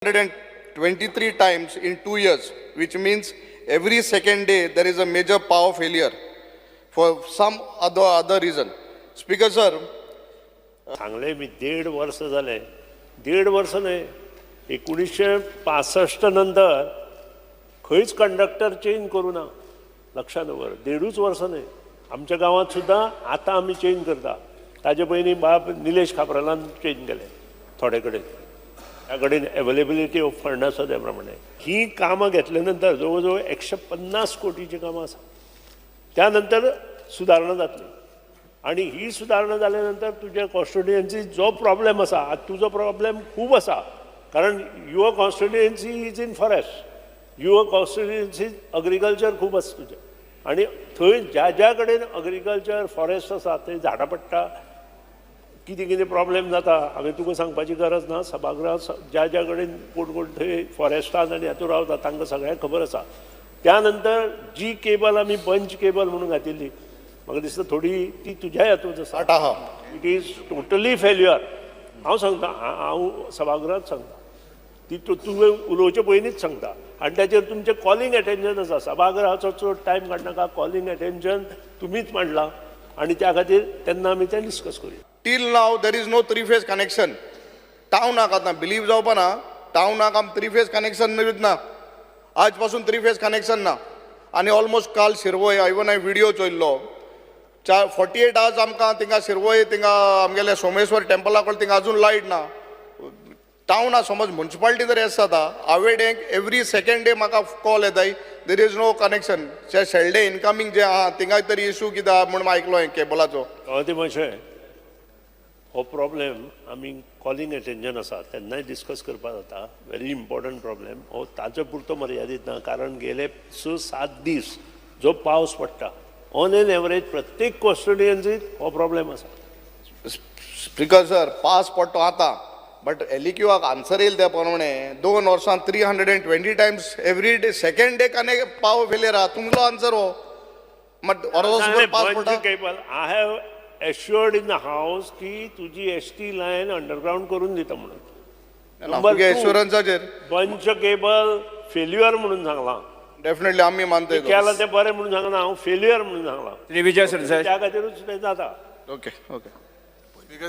123 times in 2 years, which means every second day there is a major power failure for some other reason. Speaker sir, सांगले मी, देड वर्स जालें, देड वर्स न्हय, 1965 नंतर खंयच कंडक्टर चेंज करूं ना. लक्षात दवर, देडूच वर्स न्हय, आमच्या गांवांत सुद्दां आतां आमी चेंज करता. ताजे पयलीं बाब निलेश काब्रालान चेंज केलें थोडे कडेन. त्या कडेन एवेलेबिलिटी ऑफ फंड आसा त्या प्रमाणे. ही कामां घेतल्या नंतर जवळ जवळ 150 कोटीची कामां आसा. त्या नंतर सुदारणा जातली आणि ही सुदारणा जाल्या नंतर तुज्या कॉन्स्टिट्युएन्सी जो प्रॉब्लेम आसा, आतां तुजो प्रॉब्लेम खूब आसा, कारण your constituency is in forest, your constituency agriculture खूब आसा तुजें आनी थंय ज्या ज्या कडेन अग्रीकल्चर फॉरेस्ट आसा थंय झाडां पडटा, कितें कितें प्रॉब्लेम जाता. हांवें तुका सांगपाची गरज ना. सभागृहात ज्या ज्या कडेन कोण कोण थंय फॉरेस्टान आनी हातूंत रावता तांकां सगळ्यांक खबर आसा. त्या नंतर जी केबल आमी बंच केबल म्हणून घातिल्ली, म्हाका दिसता थोडी ती तुज्या हातूंत आसा. आहा. It is totally failure. हांव सांगता, हांव सभागृहात सांगता ती, तुवें उलोवचे पयलींच सांगता आनी ताचेर तुमचें कॉलिंग एटेन्शन आसा. सभागृहाचो चड टायम काडनाका. कॉलिंग एटेन्शन तुमीच मांडला आनी त्या खातीर तेन्ना आमी तें डिस्कस करुया. Till now there is no three phase connection. टावनाक आतां बिलीव जावपा ना, टावनाक आम थ्री फेज कनेक्शन ना. आज पासून थ्री फेज कनेक्शन ना. आनी ऑलमोस्ट काल शिरवय इवन हांवें व्हिडियो चोयल्लो, चार 48 आवर्स आमकां थिंगा शिरवय थिंगा आमगेल्या सोमेश्वर टेम्पला कडेन थिंगा अजून लायट ना. टावना समज मुन्सिपालिटी तरी आसा. आतां हांवें एवरी सेकेंड डे म्हाका कॉल येताय, there is no connection. Shelde incoming जे आहा थिंगाय तरी इशू कितें आहा म्हूण आयकलो हांवें केबलाचो. ते मातशें हो प्रॉब्लेम आमी कॉलिंग एटेन्शन आसा तेन्नाय डिस्कस करपाक जाता. व्हेरी इम्पॉर्टंट प्रॉब्लेम हो. ताजो पुरतो मर्यादीत ना, कारण गेले 6-7 दीस जो पावस पडटा, ऑन एन एवरेज प्रत्येक कॉन्स्टिट्युएन्सीत हो प्रॉब्लेम आसा. स्पीकर सर, पास पडटो आतां, बट एलईक्यूआक आन्सर येयल त्या प्रमाणे 2 वर्सां 320 times every day, second day connect power failure आहा. तुमचो आन्सर हो मात अर्दो पास पडटा. Cable, I have assured in the house की तुजी एसटी लायन अंडरग्रावंड करून दिता म्हणून. नंबर तुगे एश्युरन्साचेर. बंच केबल फेल्युअर म्हणून सांगलां. डेफिनेटली आमी मानताय. केलां तें बरें म्हणून सांगना हांव, फेल्युअर म्हणून सांगलां. श्री विजय सरदेसाय. त्या खातीरूच तें जाता. Okay. Speaker sir,